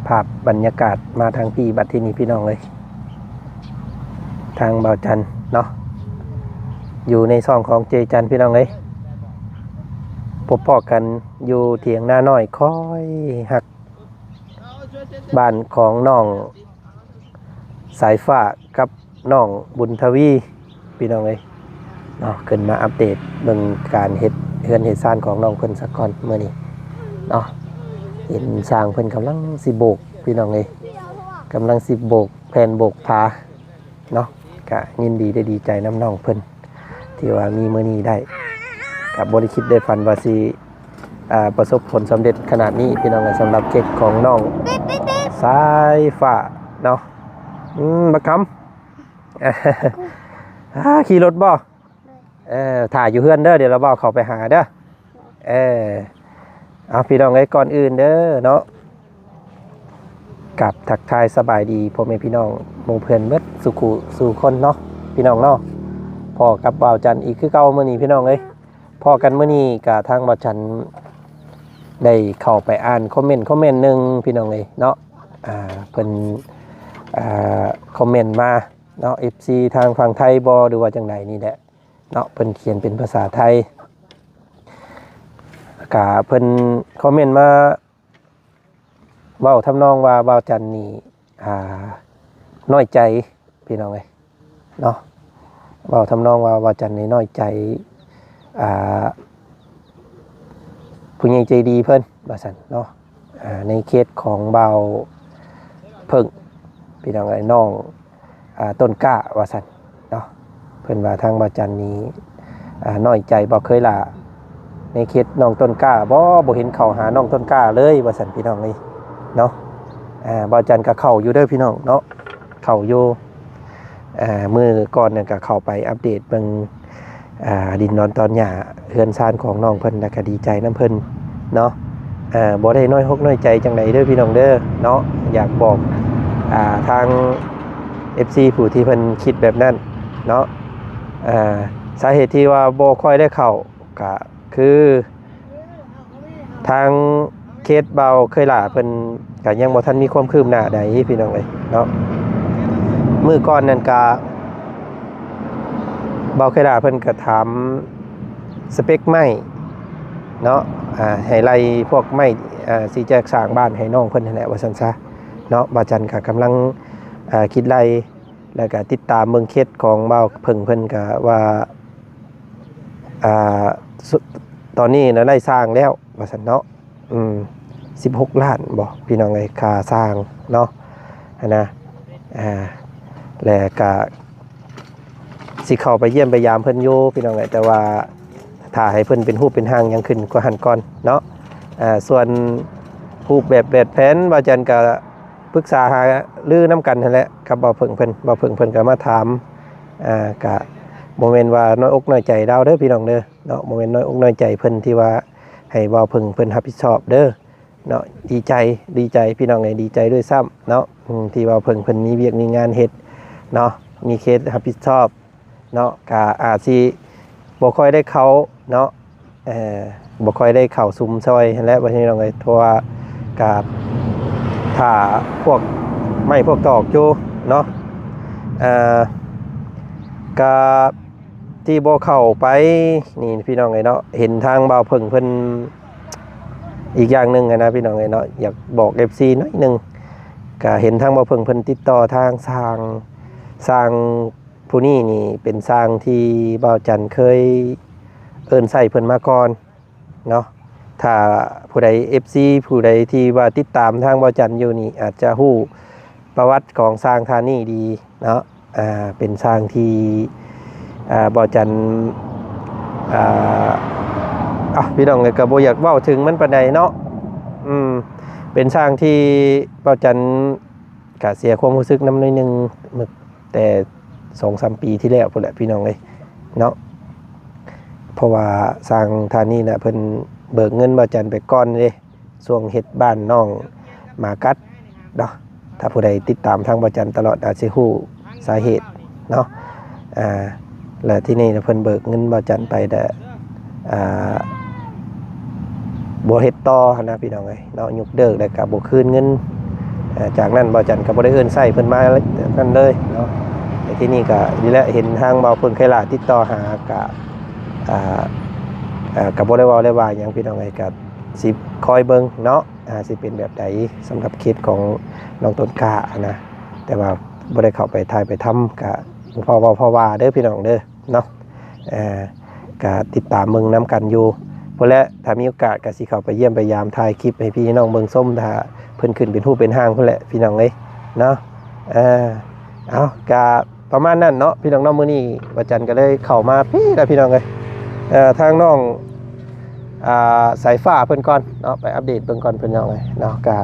ພາບບັນຍາກາດມາທາງພີ້ບັດທີນີ້ພີ່ນ້ອງເອີຍ ທາງບ່າວຈັນເນາະ ຢູ່ໃນຊ່ອງຂອງເຈຈັນພີ່ນ້ອງເອີຍ ພົບພໍ້ກັນຢູ່ຖຽງນານ້ອຍຄອຍຮັກ ບ້ານຂອງນ້ອງສາຍຟ້າກັບນ້ອງບຸນທະວີ ພີ່ນ້ອງເອີຍເນາະ ຂຶ້ນມາອັບເດດເບິ່ງການເຮັດເຮືອນເຮັດຊານຂອງນ້ອງເພິ່ນສາກ່ອນມື້ນີ້ເນາະ ເຫັນຊ່າງເພິ່ນກຳລັງຊິໂບກພີ່ນ້ອງເອີຍ ກຳລັງຊິໂບກແຜ່ນໂບກຜາເນາະ ກະຍິນດີໄດ້ດີໃຈນຳນ້ອງເພິ່ນ ທີ່ວ່າມີມື້ນີ້ໄດ້ ກະບໍ່ໄດ້ຄິດໄດ້ຝັນວ່າຊິ ອ່າ ປະສົບຜົນສຳເລັດຂະໜາດນີ້ພີ່ນ້ອງເອີຍ ສຳລັບເຂດຂອງນ້ອງສາຍຟ້າເນາະ ອືມ ບັກຄຳ ອ່າ ຂີ່ລົດບໍ່? ເອີ ຖ້າຢູ່ເຮືອນເດີ ດຽວລາວບ່າວເຂົ້າໄປຫາເດີ ເອີ ເອົາ ພີ່ນ້ອງເອີຍ ກ່ອນອື່ນເດີເນາະ ກັບທັກທາຍສະບາຍດີພໍ່ແມ່ພີ່ນ້ອງໝູ່ເພື່ອນເບິດສູ່ຄູ່ສູ່ຄົນເນາະ ພີ່ນ້ອງເນາະ ພໍ້ກັບບ່າວຈັນອີກຄືເກົ່າມື້ນີ້ພີ່ນ້ອງເອີຍ ພໍ້ກັນມື້ນີ້ກະທາງບ່າວຈັນໄດ້ເຂົ້າໄປອ່ານຄອມເມັນຄອມເມັນໜຶ່ງພີ່ນ້ອງເອີຍເນາະ ອ່າ ເພິ່ນ ອ່າ ຄອມເມັນມາເນາະ ເອັຟຊີ ທາງຝັ່ງໄທບໍ່ ຫຼືວ່າຈັ່ງໃດນີ້ແຫຼະເນາະ ເພິ່ນຂຽນເປັນພາສາໄທ ກະເພິ່ນຄອມເມັນມາ ເວົ້າທຳນອງວ່າບ່າວຈັນນີ້ ອ່າ ນ້ອຍໃຈພີ່ນ້ອງເອີຍເນາະ ເວົ້າທຳນອງວ່າບ່າວຈັນນີ້ນ້ອຍໃຈ ອ່າ ຜູ້ໃຫຍ່ໃຈດີເພິ່ນວ່າຊັ້ນເນາະ ອ່າ ໃນເຂດຂອງບ່າວເຜິ້ງ ພີ່ນ້ອງເອີຍ ນ້ອງ ອ່າ ຕົ້ນກ້າວ່າຊັ້ນເນາະ ເພິ່ນວ່າທາງບ່າວຈັນນີ້ ອ່າ ນ້ອຍໃຈບໍ່ເຄີຍຫຼ້າ ໃນເຂດນ້ອງຕົ້ນກ້າບໍ່ ບໍ່ເຫັນເຂົ້າຫານ້ອງຕົ້ນກ້າເລີຍວ່າຊັ້ນ ພີ່ນ້ອງເອີຍເນາະ ອ່າ ບ່າວຈັນກໍເຂົ້າຢູ່ເດີພີ່ນ້ອງເນາະ ເຂົ້າຢູ່ ອ່າ ມື້ກ່ອນນັ້ນກໍເຂົ້າໄປອັບເດດເບິ່ງ ອ່າ ດິນດອນຕອນຫຍ້າເຮືອນຊານຂອງນ້ອງເພິ່ນ ແລ້ວກໍດີໃຈນຳເພິ່ນເນາະ ເອີ ບໍ່ໄດ້ນ້ອຍອົກນ້ອຍໃຈຈັ່ງໃດເດີພີ່ນ້ອງເດີເນາະ ຢາກບອກ ອ່າ ທາງເອັຟຊີຜູ້ທີ່ເພິ່ນຄິດແບບນັ້ນເນາະ ເອີ ສາເຫດທີ່ວ່າບໍ່ຄ່ອຍໄດ້ເຂົ້າ ກະຄື ທາງເຂດບ່າວເຄີຍຫຼ້າເພິ່ນກະຍັງບໍ່ທັນມີຄວາມຄືບໜ້າໃດພີ່ນ້ອງເອີຍເນາະ ມື້ກ່ອນນັ້ນກະ ບ່າວເຄີຍຫຼ້າເພິ່ນກະຖາມສະເປັກໄມ້ເນາະ ອ່າ ໃຫ້ໄລ່ພວກໄມ້ ອ່າ ຊິແຈກສ້າງບ້ານໃຫ້ນ້ອງເພິ່ນຫັ້ນແຫຼະວ່າຊັ້ນຊະເນາະ ບ່າວຈັນກະກຳລັງ ອ່າ ຄິດໄລ່ ແລ້ວກະຕິດຕາມເບິ່ງເຂດຂອງບ່າວເຜິ້ງເພິ່ນກະວ່າ ອ່າ ຕອນນີ້ນະໄດ້ສ້າງແລ້ວວ່າຊັ້ນເນາະ ອືມ ສິບຫົກລ້ານບໍ່ ພີ່ນ້ອງເອີຍ ຄ່າສ້າງເນາະ ຫັ້ນນະ ອ່າ ແລະກະຊິເຂົ້າໄປຢ້ຽມໄປຢາມເພິ່ນຢູ່ ພີ່ນ້ອງເອີຍ ແຕ່ວ່າຖ້າໃຫ້ເພິ່ນເປັນຮູບເປັນຮ່າງຫຍັງຂຶ້ນກວ່າຫັ້ນກ່ອນເນາະ ອ່າ ສ່ວນຮູບແບບແຜນ ບ່າວຈັນກະ ປຶກສາຫາລືນຳກັນຫັ້ນແຫຼະກັບບ່າວເຜິ້ງເພິ່ນ ບ່າວເຜິ້ງເພິ່ນກໍມາຖາມ ອ່າ ກະບໍ່ແມ່ນວ່ານ້ອຍອົກນ້ອຍໃຈລາວເດີພີ່ນ້ອງເດີເນາະ ບໍ່ແມ່ນນ້ອຍອົກນ້ອຍໃຈເພິ່ນທີ່ວ່າໃຫ້ບ່າວເຜິ້ງເພິ່ນຮັບຜິດຊອບເດີເນາະ ດີໃຈ ດີໃຈພີ່ນ້ອງເອີຍ ດີໃຈດ້ວຍຊ້ຳເນາະ ອືມ ທີ່ບ່າວເຜິ້ງເພິ່ນມີວຽກມີງານເຮັດເນາະ ມີເຂດຮັບຜິດຊອບ ເນາະ ກະອາດຊິບໍ່ຄ່ອຍໄດ້ເຂົ້າເນາະ ເອີ ບໍ່ຄ່ອຍໄດ້ເຂົ້າຊຸມຊ່ອຍຫັ້ນແຫຼະ ພີ່ນ້ອງເອີຍ ເພາະວ່າກະຖ້າພວກໄມ້ພວກຕອກຢູ່ເນາະ ເອີ ກະທີ່ບໍ່ເຂົ້າໄປນີ້ພີ່ນ້ອງເອີຍເນາະ ເຫັນທາງບ່າວເຜິ້ງເພິ່ນ ອີກຢ່າງໜຶ່ງຫັ້ນນະພີ່ນ້ອງເອີຍເນາະ ຢາກບອກເອັຟຊີໜ້ອຍໜຶ່ງ ກະເຫັນທາງບ່າວເຜິ້ງເພິ່ນຕິດຕໍ່ທາງຊ່າງ ຊ່າງ ຜູ້ນີ້ນີ້ເປັນຊ່າງທີ່ບ່າວຈັນເຄີຍເອີ້ນໃຊ້ເພິ່ນມາກ່ອນເນາະ ຖ້າຜູ້ໃດ ເອັຟຊີ ຜູ້ໃດທີ່ວ່າຕິດຕາມທາງບ່າວຈັນຢູ່ນີ້ ອາດຈະຮູ້ປະຫວັດຂອງຊ່າງທ່ານນີ້ດີເນາະ ອ່າ ເປັນຊ່າງທີ່ ອ່າ ບ່າວຈັນ ອ່າ ອ່ະ ພີ່ນ້ອງເອີຍ ກໍບໍ່ຢາກເວົ້າເຖິງມັນປານໃດເນາະ ອືມ ເປັນຊ່າງທີ່ບ່າວຈັນ ກະເສຍຄວາມຮູ້ສຶກນຳໜ້ອຍໜຶ່ງ ແຕ່ສອງສາມປີທີ່ແລ້ວພຸ້ນແຫຼະພີ່ນ້ອງເອີຍເນາະ ເພາະວ່າຊ່າງທ່ານນີ້ນະ ເພິ່ນເບີກເງິນບ່າວຈັນໄປກ່ອນເດ້ ຊ່ວງເຮັດບ້ານນ້ອງໝາກັດເນາະ ຖ້າຜູ້ໃດຕິດຕາມທາງບ່າວຈັນຕະຫຼອດອາດຊິຮູ້ສາເຫດເນາະ ອ່າ ແລະທີ່ນີ້ນະ ເພິ່ນເບີກເງິນບ່າວຈັນໄປ ແຕ່ ອ່າ ບໍ່ເຮັດຕໍ່ຫັ້ນນະພີ່ນ້ອງເອີຍເນາະ ຍົກເລີກແລ້ວກະບໍ່ຄືນເງິນ ອ່າ ຈາກນັ້ນບ່າວຈັນກໍບໍ່ໄດ້ເອີ້ນໃຊ້ເພິ່ນມານັ້ນເລີຍເນາະ. ແຕ່ທີ່ນີ້ກໍນີ້ແຫຼະ ເຫັນທາງບ່າວເພິ່ງໄຄລາຕິດຕໍ່ຫາ ກໍ ອ່າ ເອີ ກໍບໍ່ໄດ້ເວົ້າໄດ້ວ່າຫຍັງພີ່ນ້ອງເອີຍ ກໍຊິຄອຍເບິ່ງເນາະ ອ່າ ຊິເປັນແບບໃດສຳລັບເຄສຂອງນ້ອງຕົ້ນກ້ານະ. ແຕ່ວ່າບໍ່ໄດ້ເຂົ້າໄປຖ່າຍໄປທຳ ກໍພໍເວົ້າພໍວ່າເດີພີ່ນ້ອງເດີເນາະ. ເອີ ກໍຕິດຕາມເບິ່ງນຳກັນຢູ່ພຸ້ນແຫຼະ ຖ້າມີໂອກາດກໍຊິເຂົ້າໄປຢ້ຽມໄປຢາມ ຖ່າຍຄລິບໃຫ້ພີ່ໃຫ້ນ້ອງເບິ່ງຊົມ ຖ້າເພິ່ນຂຶ້ນເປັນຮູບເປັນຮ່າງພຸ້ນແຫຼະພີ່ນ້ອງເອີຍເນາະ. ເອີ ເອົາ ກໍປະມານນັ້ນເນາະພີ່ນ້ອງເນາະ. ມື້ນີ້ບ່າວຈັນກໍເລີຍເຂົ້າມາພີ້ລະພີ່ນ້ອງເອີຍ ເອີ ທາງນ້ອງ ອ່າ ສາຍຟ້າເພິ່ນກ່ອນເນາະ ໄປອັບເດດເບິ່ງກ່ອນພີ່ນ້ອງເອີຍເນາະ. ກໍ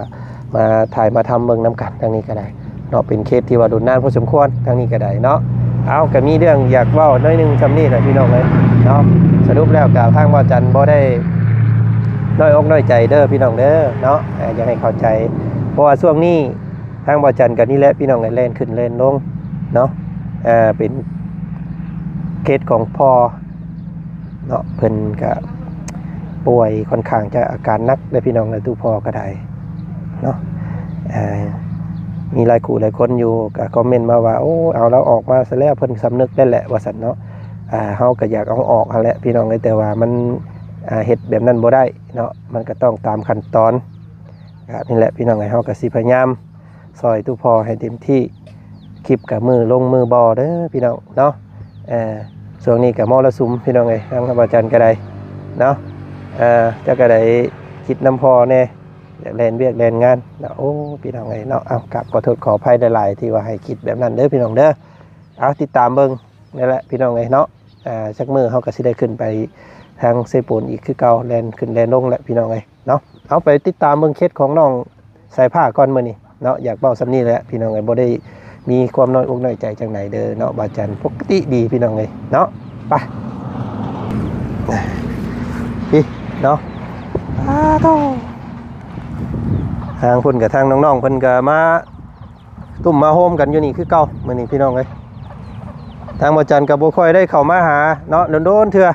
ມາຖ່າຍມາທຳເບິ່ງນຳກັນທາງນີ້ກໍໄດ້ເນາະ ເປັນເຄສທີ່ວ່າດົນນານພໍສົມຄວນທາງນີ້ກໍໄດ້ເນາະ. ເອົາ ກໍມີເລື່ອງຢາກເວົ້າໜ້ອຍໜຶ່ງຊ່ຳນີ້ແຫຼະພີ່ນ້ອງເອີຍເນາະ. ສະຫຼຸບແລ້ວກໍທາງບ່າວຈັນບໍ່ໄດ້ນ້ອຍອົກນ້ອຍໃຈເດີພີ່ນ້ອງເດີເນາະ ເອີ ຢາກໃຫ້ເຂົ້າໃຈ ເພາະວ່າຊ່ວງນີ້ ທາງບ່າວຈັນກໍນີ້ແຫຼະພີ່ນ້ອງເອີຍ ແລ່ນຂຶ້ນແລ່ນລົງເນາະ. ເປັນເຄສຂອງພໍ່ເນາະ ເພິ່ນກໍປ່ວຍ ຂ້ອນຂ້າງຈະອາການໜັກເດ້ພີ່ນ້ອງເອີຍ ຕູ້ພໍ່ກໍໄດ້ເນາະ. ມີຫຼາຍຄູ່ຫຼາຍຄົນຢູ່ກໍຄອມເມັນມາວ່າ ໂອ້ ເອົາລາວອອກມາຊະແລ້ວ ເພິ່ນສຳນຶກໄດ້ແຫຼະວ່າຊັ້ນເນາະ. ເຮົາກໍຢາກເອົາອອກຫັ້ນແຫຼະພີ່ນ້ອງເອີຍ ແຕ່ວ່າມັນ ເຮັດແບບນັ້ນບໍ່ໄດ້ເນາະ ມັນກໍຕ້ອງຕາມຂັ້ນຕອນ. ກໍນີ້ແຫຼະພີ່ນ້ອງເອີຍ ເຮົາກໍຊິພະຍາຍາມ ຊ່ອຍຕູ້ພໍ່ໃຫ້ເຕັມທີ່. ຄລິບກໍມື້ລົງມື້ບໍ່ເດີພີ່ນ້ອງເນາະ. ເອີ ຊ່ວງນີ້ກໍມໍລະສຸມພີ່ນ້ອງເອີຍ ທາງບ່າວຈັນກໍໄດ້ເນາະ. ເອີ ເຈົ້າກໍໄດ້ຄິດນຳພໍ່ແດ່ ຢາກແລ່ນວຽກແລ່ນງານເນາະ. ໂອ້ ພີ່ນ້ອງເອີຍເນາະ ເອົາ ກາບຂໍໂທດຂໍອະໄພຫຼາຍໆ ທີ່ວ່າໃຫ້ຄິດແບບນັ້ນເດີພີ່ນ້ອງເດີ. ເອົາ ຕິດຕາມເບິ່ງ ນັ້ນແຫຼະພີ່ນ້ອງເອີຍເນາະ. ເອີ ຈັກມື້ເຮົາກໍຊິໄດ້ຂຶ້ນໄປທາງເຊໂປນອີກຄືເກົ່າ ແລ່ນຂຶ້ນແລ່ນລົງແຫຼະພີ່ນ້ອງເອີຍເນາະ. ເອົາ ໄປຕິດຕາມເບິ່ງເຄສຂອງນ້ອງສາຍຟ້າກ່ອນມື້ນີ້ເນາະ. ຢາກເວົ້າຊ່ຳນີ້ແຫຼະພີ່ນ້ອງເອີຍ ບໍ່ໄດ້ມີຄວາມນ້ອຍອົກນ້ອຍໃຈຈັ່ງໃດເດີເນາະ. ບ່າວຈັນປົກກະຕິດີພີ່ນ້ອງເອີຍເນາະ. ໄປ ພີ້ເນາະ. ອ້າໂທ້ ທາງພຸ້ນກໍທາງນ້ອງໆເພິ່ນກໍມາ ຕຸ້ມມາໂຮມກັນຢູ່ນີ້ຄືເກົ່າມື້ນີ້ພີ່ນ້ອງເອີຍ. ທາງບ່າວຈັນກໍບໍ່ຄ່ອຍໄດ້ເຂົ້າມາຫາເນາະ ດົນໆເທື່ອ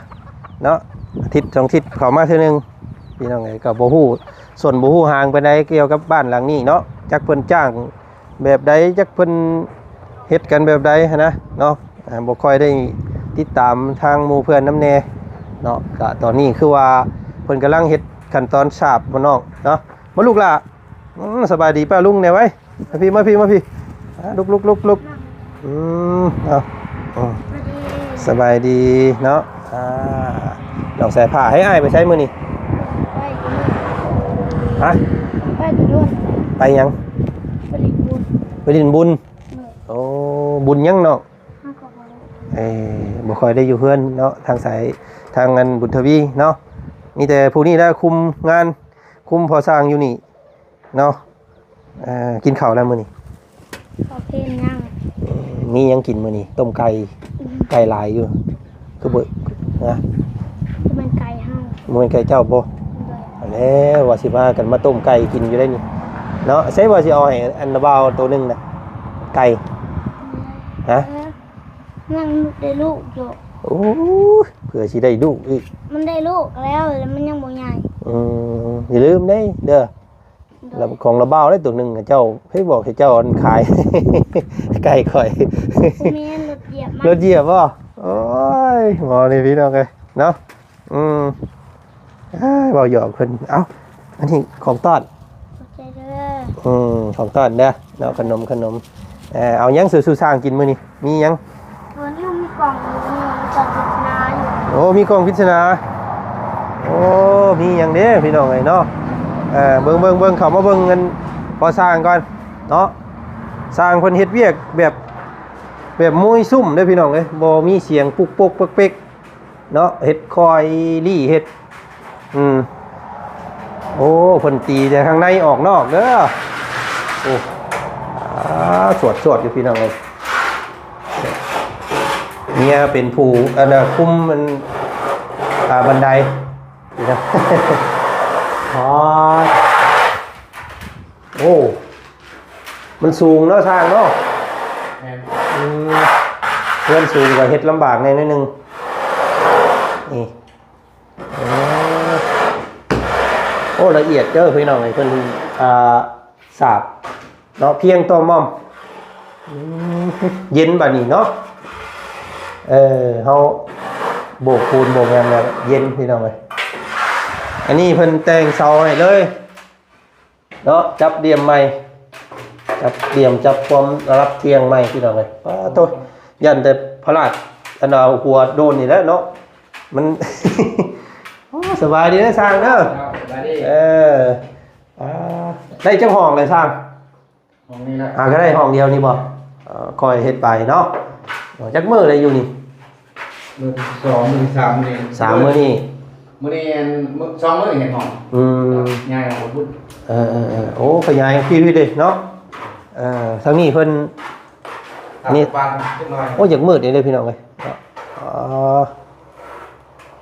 ເນາະ ອາທິດສອງທິດເຂົ້າມາເທື່ອໜຶ່ງພີ່ນ້ອງເອີຍ. ກໍບໍ່ຮູ້ສົ້ນບໍ່ຮູ້ຫາງປານໃດກ່ຽວກັບບ້ານຫຼັງນີ້ເນາະ ຈັກເພິ່ນຈ້າງແບບໃດ ຈັກເພິ່ນເຮັດກັນແບບໃດຫັ້ນນະເນາະ. ບໍ່ຄ່ອຍໄດ້ຕິດຕາມທາງໝູ່ເພື່ອນນຳແດ່ເນາະ. ກໍຕອນນີ້ຄືວ່າເພິ່ນກຳລັງເຮັດຂັ້ນຕອນສາບໝົດນ້ອງເນາະ. ມາລູກຫຼ້າ ອືມ ສະບາຍດີປ້າລຸງແດ່ໄວ້ ມາພີ້ ມາພີ້ ມາພີ້ ອາ ລຸກ ລຸກ ລຸກ ລຸກ. ອືມ ເອົາ ອືມ ສະບາຍດີເນາະ. ອາ ນ້ອງສາຍຟ້າ ໃຫ້ອ້າຍໄປໃສມື້ນີ້? ໄປ ຮະ? ໄປບຸນ ໄປຫຍັງ? ໄປຫຼິ້ນບຸນ ໄປຫຼິ້ນບຸນ. ໂອ້ ບຸນຫຍັງນ້ອງ? ເອີ ບໍ່ຄ່ອຍໄດ້ຢູ່ເຮືອນເນາະ ທາງສາຍ ທາງອັນບຸນທະວີເນາະ. ມີແຕ່ຜູ້ນີ້ແຫຼະຄຸມງານ ຄຸມພໍ່ຊ່າງຢູ່ນີ້ ເນາະ. ເອີ ກິນເຂົ້າແລ້ວມື້ນີ້? ເຂົ້າເພນຍັງ. ເອີ ມີຫຍັງກິນມື້ນີ້? ຕົ້ມໄກ່. ອືມ ໄກ່ຫຼາຍຢູ່ ຄືບໍ່ ຮະ? ບໍ່ແມ່ນໄກ່ເຮົາ. ບໍ່ແມ່ນໄກ່ເຈົ້າບໍ່? ໂດຍ. ແລ້ວວ່າຊິພາກັນມາຕົ້ມໄກ່ກິນຢູ່ໄດ໋ນີ້ເນາະ. ໃສວ່າຊິເອົາໃຫ້ອັນນາບ່າວໂຕໜຶ່ງນະ ໄກ່ ຮະ? ເອີ ຍັງໄດ້ລູກຢູ່. ໂອ້ຍ ເພື່ອຊິໄດ້ລູກອີກ. ມັນໄດ້ລູກແລ້ວ ແຕ່ມັນຍັງບໍ່ໃຫຍ່. ອືມ ຢ່າລືມເດ້ ເດີ. ແລ້ວຂອງລະບ່າວໄດ້ຕົວໜຶ່ງ ເຈົ້າ ໃຜບອກໃຫ້ເຈົ້າອັນຂາຍໄກ່ຂ້ອຍ? ບໍ່ແມ່ນ ລົດຢຽບມັນ. ລົດຢຽບບໍ່? ໂອ້ຍ ເວົ້ານີ້ພີ່ນ້ອງເອີຍເນາະ. ອືມ ເວົ້າຫຍອກເພິ່ນ. ເອົ້າ ອັນນີ້ຂອງຕ້ອນ. ຂອບໃຈເດີ. ອືມ ຂອງຕ້ອນເດີເນາະ ຂະໜົມ ຂະໜົມ. ເອົາຫຍັງສູ່ ສູ່ຊ່າງກິນມື້ນີ້? ມີຫຍັງ? ໂອ້ ມີກ່ອງ ມີກ່ອງພິດສະໜາຢູ່. ໂອ້ ມີກ່ອງພິດສະໜາ. ໂອ້ ມີຫຍັງເດ້ພີ່ນ້ອງເອີຍເນາະ. ເບິ່ງ ເບິ່ງ ເບິ່ງ ເຂົ້າມາເບິ່ງອັນພໍ່ຊ່າງກ່ອນເນາະ. ຊ່າງເພິ່ນເຮັດວຽກແບບ ແບບມຸ້ຍຊຸ່ມເດ້ພີ່ນ້ອງເອີຍ ບໍ່ມີສຽງປຸກປົກເປິກເປັກເນາະ. ເຮັດຄ່ອຍລີ້ເຮັດ. ອືມ ໂອ້ ເພິ່ນຕີແຕ່ທາງໃນອອກນອກເດີ. ໂອ້ ອາ ສວດໆຢູ່ພີ່ນ້ອງເອີຍ. ເມຍເປັນຜູ້ອັນນ່າຄຸມອັນ ອ່າ ບັນໄດ ໂອ້ ມັນສູງເນາະ ຊ່າງເນາະ. ແມ່ນ. ອືມ ເຮືອນສູງກໍເຮັດລຳບາກແດ່ໜ້ອຍໜຶ່ງ. ນີ້ ໂອ້ ໂອ້ ລະອຽດເດີພີ່ນ້ອງເອີຍ. ເພິ່ນ ອ່າ ສາບ ເນາະ ພຽງຕໍ່ໝ່ອມ. ອືມ ເຢັນບາດນີ້ເນາະ. ເອີ ເຮົາໂບກປູນໂບກຫຍັງແລ້ວເຢັນພີ່ນ້ອງເອີຍ. ອັນນີ້ເພິ່ນແຕ່ງເສົາໃຫ້ເລີຍເນາະ ຈັບຫຼ່ຽມໃໝ່ ຈັບຫຼ່ຽມ ຈັບຄວາມລະດັບທ່ຽງໃໝ່ພີ່ນ້ອງເອີຍ. ປາໂທ້ ຢ້ານແຕ່ພະລາດ ອັນວ່າຫົວໂດນນີ້ແຫຼະເນາະ ມັນ ໂອ້ ສະບາຍດີເດີຊ່າງເດີ. ເອີ ອ່າ ໄດ້ຈັກຫ້ອງແລ້ວຊ່າງ? ຫ້ອງນີ້ລະ ອ່າ ກໍໄດ້ຫ້ອງດຽວນີ້ບໍ່? ເອີ ຄ່ອຍເຮັດໄປເນາະ. ຈັກມື້ແລ້ວຢູ່ນີ້? ມື້ສອງ ມື້ສາມ ມື້ນີ້ ສາມມື້ນີ້ ມື້ນີ້ອັນ ມື້ສອງມື້ເຫັນຫ້ອງ. ອືມ ຍ້າຍອອກພຸ້ນ. ເອີໆໆ ໂອ້ ຂະຫຍາຍທີ່ເດ້ເນາະ. ເອີ ທາງນີ້ເພິ່ນ ນີ້ ໂອ້ ຢາກມືດເດ້ພີ່ນ້ອງເອີຍ. ອໍ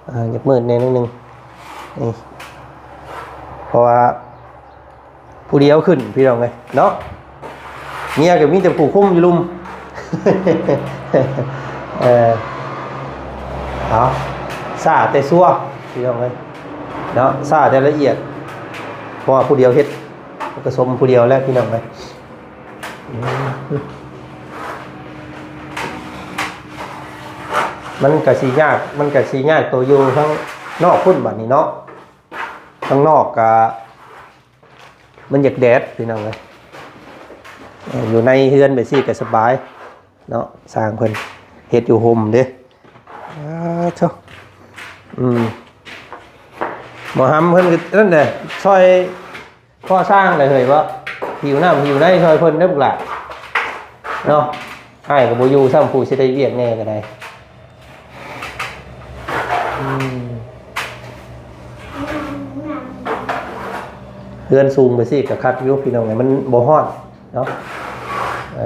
ອ່າ ຢາກມືດແດ່ໜ້ອຍໜຶ່ງນີ້ ເພາະວ່າຜູ້ດຽວຂຶ້ນພີ່ນ້ອງເອີຍເນາະ ເມຍກໍມີແຕ່ຜູ້ຄຸມຢູ່ລຸ່ມ. ເອີ ເອົາ ຊ້າແຕ່ຊົ່ວພີ່ນ້ອງເອີຍເນາະ ຊ້າແຕ່ລະອຽດ ເພາະວ່າຜູ້ດຽວເຮັດ ກໍສົມຜູ້ດຽວແຫຼະພີ່ນ້ອງເອີຍ. ມັນກະຊິຍາກ ມັນກະຊິຍາກໂຕຢູ່ທາງນອກພຸ້ນບາດນີ້ເນາະ. ທາງນອກກະມັນຢາກແດດພີ່ນ້ອງເອີຍ ເອີ ຢູ່ໃນເຮືອນແບບຊີ້ກະສະບາຍເນາະ. ຊ່າງເພິ່ນເຮັດຢູ່ຮົ່ມເດ້. ອາ ໂທ້ ອືມ ໝໍຮຳເພິ່ນກໍນັ້ນແຫຼະ ຊ່ອຍ ພໍສ້າງໄດ້ເຮີ້ຍເບາະ ຫິວນ້ຳຫິວໃນຊ່ອຍເພິ່ນເດີລູກຫຼານເນາະ. ອ້າຍກໍບໍ່ຢູ່ຊ້ຳ ຜູ້ຊິໄດ້ວຽກແດ່ກໍໄດ້. ອືມ ເຮືອນສູງໄປຊີ້ກໍຄັກຢູ່ພີ່ນ້ອງເອີຍ ມັນບໍ່ຮ້ອນເນາະ. ເອີ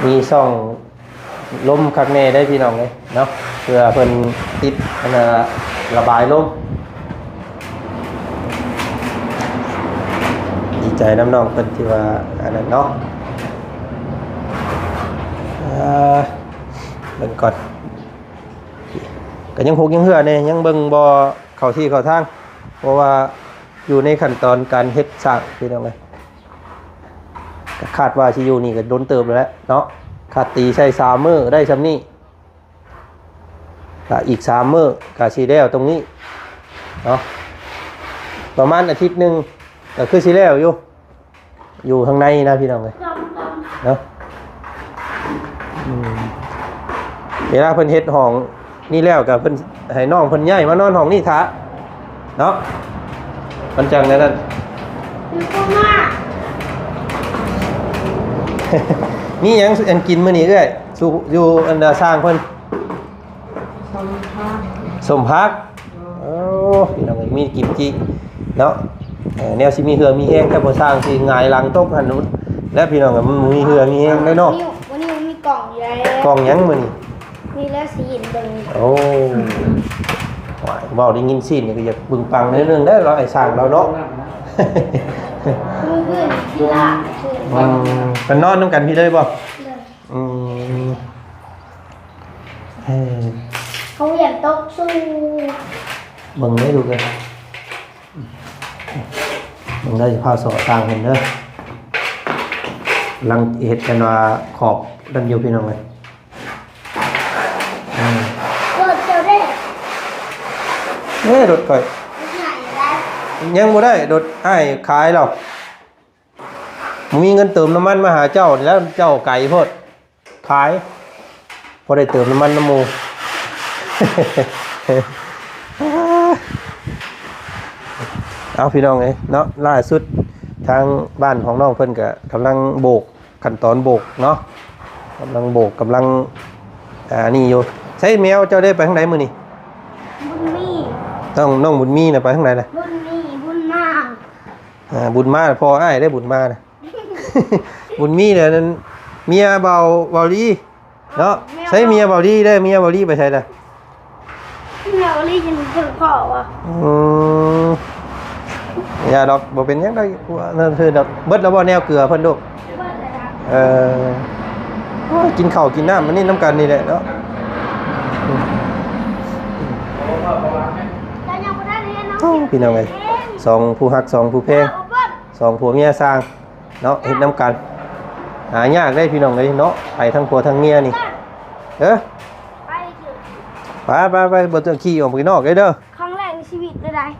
ມີຊ່ອງ ລົມຄັກແນ່ເດ້ພີ່ນ້ອງເອີຍເນາະ ເພື່ອເພິ່ນຕິດອັນນ່າ ລະບາຍລົມ. ດີໃຈນຳນ້ອງເພິ່ນທີ່ວ່າອັນນັ້ນເນາະ. ເອີ ເບິ່ງກ່ອນ ກໍຍັງຫົກຍັງເຫື່ອແນ່ ຍັງເບິ່ງບໍ່ເຂົ້າທີ່ເຂົ້າທາງ ເພາະວ່າຢູ່ໃນຂັ້ນຕອນການເຮັດສ້າງພີ່ນ້ອງເອີຍ. ກໍຄາດວ່າຊິຢູ່ນີ້ກໍດົນເຕີບແລ້ວແຫຼະເນາະ ຄາດຕີໃສ່ສາມມື້ໄດ້ຊ່ຳນີ້ ກໍອີກສາມມື້ກໍຊິແລ້ວຕົງນີ້ເນາະ ປະມານອາທິດໜຶ່ງກໍຄືຊິແລ້ວຢູ່ ຢູ່ຂ້າງໃນນະພີ່ນ້ອງເອີຍເນາະ. ອືມ ເວລາເພິ່ນເຮັດຫ້ອງ ນີ້ແລ້ວກໍເພິ່ນໃຫ້ນ້ອງເພິ່ນຍ້າຍມານອນຫ້ອງນີ້ຖ້າເນາະ ມັນຈັ່ງແນວນັ້ນ. ມີຫຍັງ ອັນ ກິນມື້ນີ້ເອື້ອຍ ຢູ່ອັນ ຊ່າງເພິ່ນ? ສົ້ມຜັກ ໂອ້ ພີ່ນ້ອງເອີຍ ມີກິມຈິເນາະ. ເອີ ແນວຊິມີເຫື່ອມີແຮງ ແຕ່ບໍ່ຊ່າງຊິຫງາຍຫຼັງຕົກຫັ້ນແຫຼະພີ່ນ້ອງເອີຍ ມັນບໍ່ມີເຫື່ອມີແຮງເດ້ເນາະ. ມື້ນີ້ ມື້ນີ້ມີກ່ອງຢູ່ແລ້ວ ກ່ອງຫຍັງມື້ນີ້? ນີ້ແຫຼະ ຊິເຫັນເບິ່ງ. ໂອ້ ໂອ້ຍ ເວົ້າໄດ້ຍິນຊີ້ນນີ້ກໍຢາກປຶງປັງໜ້ອຍໜຶ່ງເດ້ ລາວໃຫ້ສ້າງລາວເນາະ. ມື້ອື່ນ ອືມ ເພິ່ນນອນນຳກັນພີ້ເລີຍບໍ່? ອືມ ເອີ ເຂົາຮຽນຕົກສູງ ເບິ່ງໄດ້ລູກເອີຍ ເບິ່ງໄດ້ ພາສອດຕ່າງເພິ່ນເດີ ກຳລັງເຮັດກັນວ່າຂອບນັ້ນຢູ່ພີ່ນ້ອງເອີຍ. ອືມ ລົດເຈົ້າເດ້ ເອີ ລົດຂ້ອຍ ຍັງບໍ່ໄດ້ ລົດອ້າຍຂາຍແລ້ວ. ບໍ່ມີເງິນເຕີມນ້ຳມັນມາຫາເຈົ້າແລ້ວ ເຈົ້າໄກໂພດ ຂາຍ ພໍໄດ້ເຕີມນ້ຳມັນນຳໝູ່. ເອົາ ພີ່ນ້ອງເອີຍເນາະ ລ່າສຸດທາງບ້ານຂອງນ້ອງເພິ່ນກະກຳລັງໂບກ ຂັ້ນຕອນໂບກເນາະ ກຳລັງໂບກ ກຳລັງ ອ່າ ນີ້ຢູ່. ໃສແມວເຈົ້າໄດ້ໄປທາງໃດມື້ນີ້? ບຸນມີ ນ້ອງ ນ້ອງບຸນມີນະໄປທາງໃດລະ? ບຸນມີ ບຸນມາ ອ່າ ບຸນມາ ພໍ່ອ້າຍເດ້ ບຸນມານະ ບຸນມີແຫຼະ ນັ້ນເມຍເບົາ ເບົາລີເນາະ. ເມຍ ໃສເມຍເບົາລີເດ້? ເມຍເບົາລີໄປໃສລະ? ເມຍເບົາລີຢູ່ເທິງພໍ່ວະ. ອືມ ຢ່າດອກ ບໍ່ເປັນຫຍັງດອກ ນັ້ນຄືດອກ. ເບິດແລ້ວບໍ່ແນວເກືອເພິ່ນລູກ? ເອີ ໂອ້ຍ ກິນເຂົ້າກິນນ້ຳອັນນີ້ນຳກັນນີ້ແຫຼະເນາະ. ໂອ້ ພີ່ນ້ອງເອີຍ ສອງຜູ້ຮັກ ສອງຜູ້ແພງ ສອງຜົວເມຍຊ່າງ ເນາະ ເຮັດນຳກັນ. ຫາຍາກເດ້ພີ່ນ້ອງເອີຍເນາະ ໄປທັງຜົວທັງເມຍນີ້. ເອີ ໄປເຖາະ ໄປໆໆ ບໍ່ຕ້ອງຂີ່ອອກໄປນອກເດີ. ຄັ້ງແລກໃນຊີວິດເລີຍໄດ໋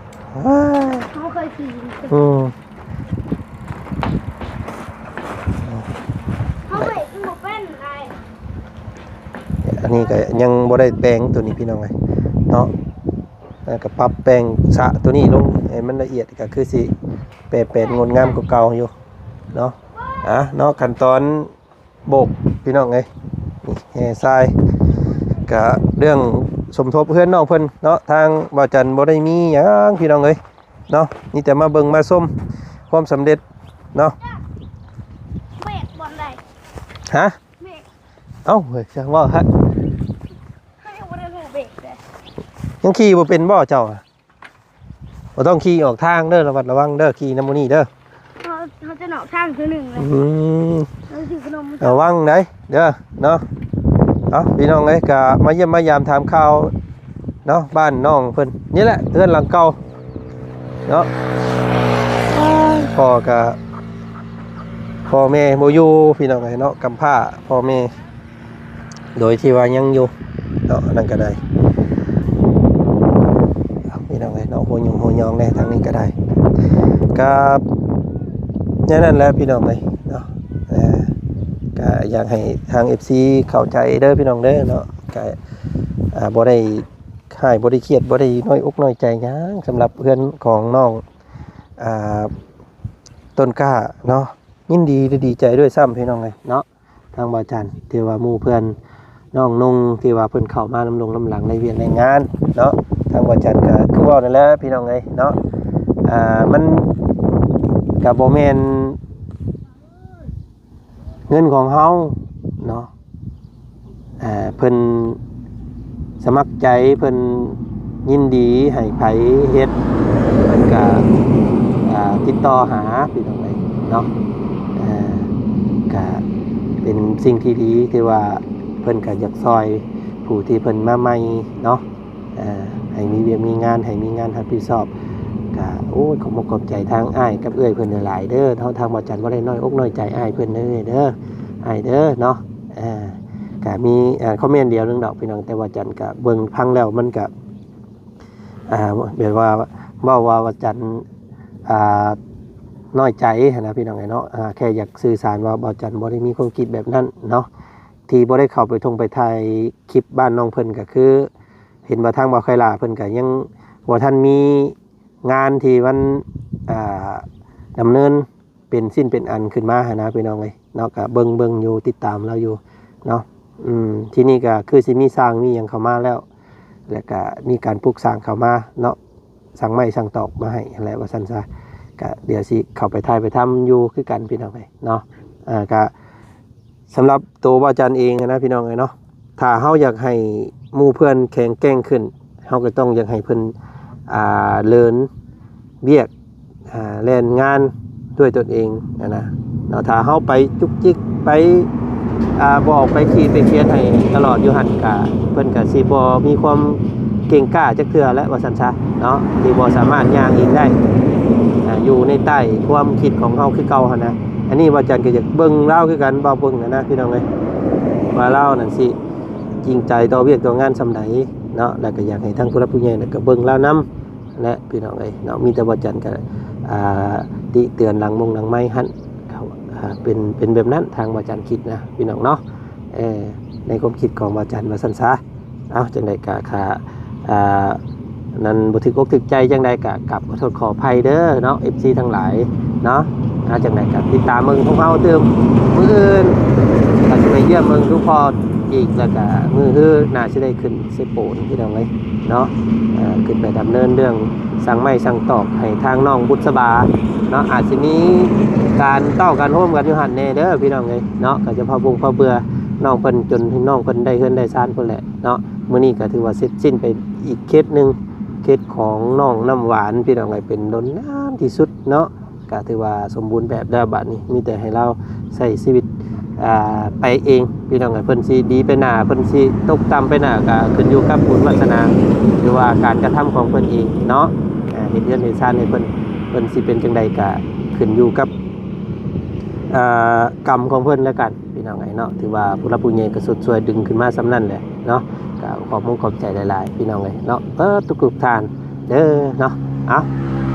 ເຮົາບໍ່ເຄີຍຂີ່. ອືມ ເຮົາເຮັດມັນບໍ່ເປັນໄດ໋. ອັນນີ້ກໍຍັງບໍ່ໄດ້ແປງໂຕນີ້ພີ່ນ້ອງເອີຍເນາະ. ແລ້ວກໍປັບແປງສະໂຕນີ້ລົງໃຫ້ມັນລະອຽດ ກໍຄືຊິແປແປນງົດງາມກວ່າເກົ່າຢູ່ເນາະ. ອ່ະເນາະ ຂັ້ນຕອນໂບກພີ່ນ້ອງເອີຍ ນີ້ແຮ່ຊາຍ ກະເລື່ອງສົມທົບເຮືອນນ້ອງເພິ່ນເນາະ ທາງບ່າວຈັນບໍ່ໄດ້ມີຫຍັງພີ່ນ້ອງເອີຍເນາະ ມີແຕ່ມາເບິ່ງມາຊົມຄວາມສຳເລັດເນາະ. ເບຣກບ່ອນໃດ? ຮະ? ເບຣກ ເອົ້າ ເຮີ້ຍ ຊ່າງເວົ້າຮະ ເຮົາຍັງບໍ່ໄດ້ຮູ້ເບຣກເດ້. ຍັງຂີ່ບໍ່ເປັນບໍ່ເຈົ້າ? ບໍ່ຕ້ອງຂີ່ອອກທາງເດີ ລະມັດລະວັງເດີ ຂີ່ນຳໝູ່ນີ້ເດີ. ເຮົາ ເຮົາຈະນອກທາງເທື່ອໜຶ່ງເລີຍ. ອືມ ເຮົາຊິຊື້ຂະໜົມ ລະວັງໄດ໋ເດີເນາະ. ເອົ້າ ພີ່ນ້ອງເອີຍ ກະມາຢ້ຽມມາຢາມຖາມຂ່າວເນາະ ບ້ານນ້ອງເພິ່ນນີ້ແຫຼະ ເຮືອນຫຼັງເກົ່າເນາະ. ພໍ່ກະ ພໍ່ແມ່ບໍ່ຢູ່ພີ່ນ້ອງເອີຍເນາະ ກຳພ້າພໍ່ແມ່ ໂດຍທີ່ວ່າຍັງຢູ່ເນາະ ອັນນັ້ນກໍໄດ້ ພີ່ນ້ອງເອີຍເນາະ. ຫົວຫຍຸ້ງຫົວຍອງແດ່ທາງນີ້ກໍໄດ້ ກໍແນວນັ້ນແຫຼະພີ່ນ້ອງເອີຍເນາະ. ເອີ ກໍຢາກໃຫ້ທາງເອັຟຊີເຂົ້າໃຈເດີພີ່ນ້ອງເດີເນາະ. ກໍ ອ່າ ບໍ່ໄດ້ຮ້າຍ ບໍ່ໄດ້ຄຽດ ບໍ່ໄດ້ນ້ອຍອົກນ້ອຍໃຈຫຍັງ ສຳລັບເຮືອນຂອງນ້ອງ ອ່າ ຕົ້ນກ້າເນາະ. ຍິນດີ ແລະ ດີໃຈດ້ວຍຊ້ຳ ພີ່ນ້ອງເອີຍເນາະ. ທາງບ່າວຈັນ ທີ່ວ່າໝູ່ເພື່ອນນ້ອງນຸ່ງ ທີ່ວ່າເພິ່ນເຂົ້າມານຳລົງນຳຫຼັງໃນວຽກໃນງານເນາະ. ທາງບ່າວຈັນກໍຄືເວົ້ານັ້ນແຫຼະ ພີ່ນ້ອງເອີຍເນາະ. ອ່າ ມັນກໍບໍ່ແມ່ນເງິນຂອງເຮົາເນາະ. ເອີ ເພິ່ນສະໝັກໃຈ ເພິ່ນຍິນດີໃຫ້ໃຜເຮັດ ເພິ່ນກະ ອ່າ ຕິດຕໍ່ຫາ ພີ່ນ້ອງເອີຍເນາະ. ເອີ ກະເປັນສິ່ງທີ່ດີ ທີ່ວ່າເພິ່ນກະຢາກຊ່ອຍຜູ້ທີ່ເພິ່ນມາໃໝ່ເນາະ. ເອີ ໃຫ້ມີວຽກມີງານ ໃຫ້ມີງານຮັບຜິດຊອບ. ກະ ໂອ້ຍ ຂອບອົກຂອບໃຈທາງອ້າຍກັບເອື້ອຍເພິ່ນຫຼາຍໆເດີເນາະ. ທາງບ່າວຈັນບໍ່ໄດ້ນ້ອຍອົກນ້ອຍໃຈອ້າຍເພິ່ນເດີ ເດີ ອ້າຍເດີເນາະ. ເອີ ກະມີ ເອີ ຄອມເມັນດຽວໜຶ່ງດອກພີ່ນ້ອງ ແຕ່ບ່າວຈັນກະເບິ່ງຟັງແລ້ວມັນກະ ອ່າ ແບບວ່າ ເວົ້າວ່າບ່າວຈັນ ອ່າ ນ້ອຍໃຈຫັ້ນນະ ພີ່ນ້ອງເອີຍເນາະ. ອ່າ ແຄ່ຢາກສື່ສານວ່າບ່າວຈັນບໍ່ໄດ້ມີຄວາມຄິດແບບນັ້ນເນາະ ທີ່ບໍ່ໄດ້ເຂົ້າໄປທົ່ງໄປຖ່າຍຄລິບບ້ານນ້ອງເພິ່ນ ກໍຄືເຫັນວ່າທາງບ່າວໄຄລາເພິ່ນກໍຍັງບໍ່ທັນມີງານທີ່ມັນ ອ່າ ດຳເນີນ ເປັນຊິ້ນເປັນອັນຂຶ້ນມາຫັ້ນນະ ພີ່ນ້ອງເອີຍເນາະ. ກະເບິ່ງ ເບິ່ງຢູ່ ຕິດຕາມລາວຢູ່ເນາະ. ອືມ ທີນີ້ກະຄືຊິມີຊ່າງມີຫຍັງເຂົ້າມາແລ້ວ ແລ້ວກະມີການປຸກສ້າງເຂົ້າມາເນາະ ສັ່ງໄມ້ສັ່ງຕອກມາໃຫ້ຫັ້ນແຫຼະ ວ່າຊັ້ນຊະ. ກະດຽວຊິເຂົ້າໄປຖ່າຍໄປທຳຢູ່ຄືກັນ ພີ່ນ້ອງເອີຍເນາະ. ເອີ ກະ ສຳລັບໂຕບ່າວຈັນເອງນະ ພີ່ນ້ອງເອີຍເນາະ, ຖ້າເຮົາຢາກໃຫ້ໝູ່ເພື່ອນແຂງແກ່ງຂຶ້ນ ເຮົາກໍຕ້ອງຢາກໃຫ້ເພິ່ນ ອ່າ ເລີນວຽກ ອ່າ ແລ່ນງານດ້ວຍຕົນເອງຫັ້ນນະເນາະ. ຖ້າເຮົາໄປຈຸກຈິກ ໄປ ອ່າ ບອກ ໄປຂີດໄປຂຽນໃຫ້ຕະຫຼອດຢູ່ຫັ້ນ ກະ ເພິ່ນກະຊິບໍ່ມີຄວາມເກັ່ງກ້າຈັກເທື່ອແຫຼະ ວ່າຊັ້ນຊະເນາະ, ຊິບໍ່ສາມາດຍ່າງເອງໄດ້ ອ່າ ຢູ່ໃນໃຕ້ຄວາມຄິດຂອງເຮົາຄືເກົ່າຫັ້ນນະ. ອັນນີ້ບ່າວຈັນກໍຢາກເບິ່ງລາວຄືກັນ ເວົ້າເບິ່ງຫັ້ນນະ ພີ່ນ້ອງເອີຍ ວ່າລາວນັ້ນຊິຈິງໃຈຕໍ່ວຽກຕໍ່ງານສ່ຳໃດເນາະ. ແລ້ວກໍຢາກໃຫ້ທາງຜູ້ຫຼັກຜູ້ໃຫຍ່ນະກໍເບິ່ງລາວນຳແຫຼະ ພີ່ນ້ອງເອີຍເນາະ. ມີແຕ່ບ່າວຈັນກໍ ອ່າ ຕິເຕືອນຫຼັງມົງຫຼັງໄມຫັ້ນ ເຂົາ ອ່າ ເປັນ ເປັນແບບນັ້ນ ທາງບ່າວຈັນຄິດນະ ພີ່ນ້ອງເນາະ. ເອີ ໃນຄວາມຄິດຂອງບ່າວຈັນວ່າຊັ້ນຊະ. ເອົ້າ ຈັ່ງໃດກໍ ອ່າ ນັ້ນບໍ່ຖືກອົກຖືກໃຈຈັ່ງໃດກໍກັບຂໍໂທດຂໍອະໄພເດີເນາະ ເອັຟຊີທັງຫຼາຍເນາະ. ເອົາ ຈັ່ງໃດກໍຕິດຕາມເບິ່ງພວກເຮົາຕື່ມ ມື້ອື່ນກໍຊິໄປຢ້ຽມເບິ່ງທຸກພໍ່ອີກ ແລ້ວກໍມື້ຮືໜ້າຊິໄດ້ຂຶ້ນເຊໂປນ ພີ່ນ້ອງເອີຍເນາະ. ເອີ ຂຶ້ນໄປດຳເນີນເລື່ອງສັ່ງໄມ້ສັ່ງຕອກໃຫ້ທາງນ້ອງບຸດສະບາເນາະ, ອາດຊິມີການເຕົ້າການໂຮມກັນຢູ່ຫັ້ນແດ່ເດີ ພີ່ນ້ອງເອີຍເນາະ. ກໍຈະເຜົາບຸງເຜົາເບື່ອນ້ອງເພິ່ນ ຈົນນ້ອງເພິ່ນໄດ້ເຮືອນໄດ້ຊານພຸ້ນແຫຼະ ເນາະ. ມື້ນີ້ກໍຖືວ່າເສັດສິ້ນໄປອີກເຂດໜຶ່ງ ເຂດຂອງນ້ອງນ້ຳຫວານ ພີ່ນ້ອງເອີຍ ເປັນດົນນານທີ່ສຸດເນາະ. ກໍຖືວ່າສົມບູນແບບແລ້ວ ບາດນີ້ມີແຕ່ໃຫ້ລາວໃຊ້ຊີວິດ ອ່າ ໄປເອງ ພີ່ນ້ອງເອີຍ. ເພິ່ນຊິດີໄປໜ້າ ເພິ່ນຊິຕົກຕ່ຳໄປໜ້າ ກໍຂຶ້ນຢູ່ກັບບຸນວາສະໜາ ຫຼືວ່າການກະທຳຂອງເພິ່ນເອງເນາະ. ອ່າ ເຮັດເຮືອນເຮັດຊານໃຫ້ເພິ່ນ ເພິ່ນຊິເປັນຈັ່ງໃດ ກໍຂຶ້ນຢູ່ກັບ ອ່າ ກຳຂອງເພິ່ນແລ້ວກັນພີ່ນ້ອງເອີຍເນາະ. ຖືວ່າຜູ້ຫຼັກຜູ້ໃຫຍ່ກໍຊົດຊ່ວຍດຶງຂຶ້ນມາສ່ຳນັ້ນແຫຼະເນາະ. ກໍຂອບມຸກຂອບໃຈຫຼາຍໆ ພີ່ນ້ອງເອີຍເນາະ ເບິດທຸກໆທ່ານເດີເນາະ. ເອົາ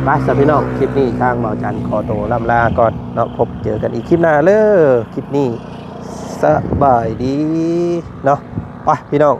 ໄປຊະພີ່ນ້ອງ ຄລິບນີ້ທາງບ່າວຈັນຂໍໂຕລ່ຳລາກ່ອນເນາະ. ພົບເຈີກັນອີກຄລິບໜ້າເດີ. ຄລິບນີ້ສະບາຍດີເນາະ. ໄປພີ່ນ້ອງ.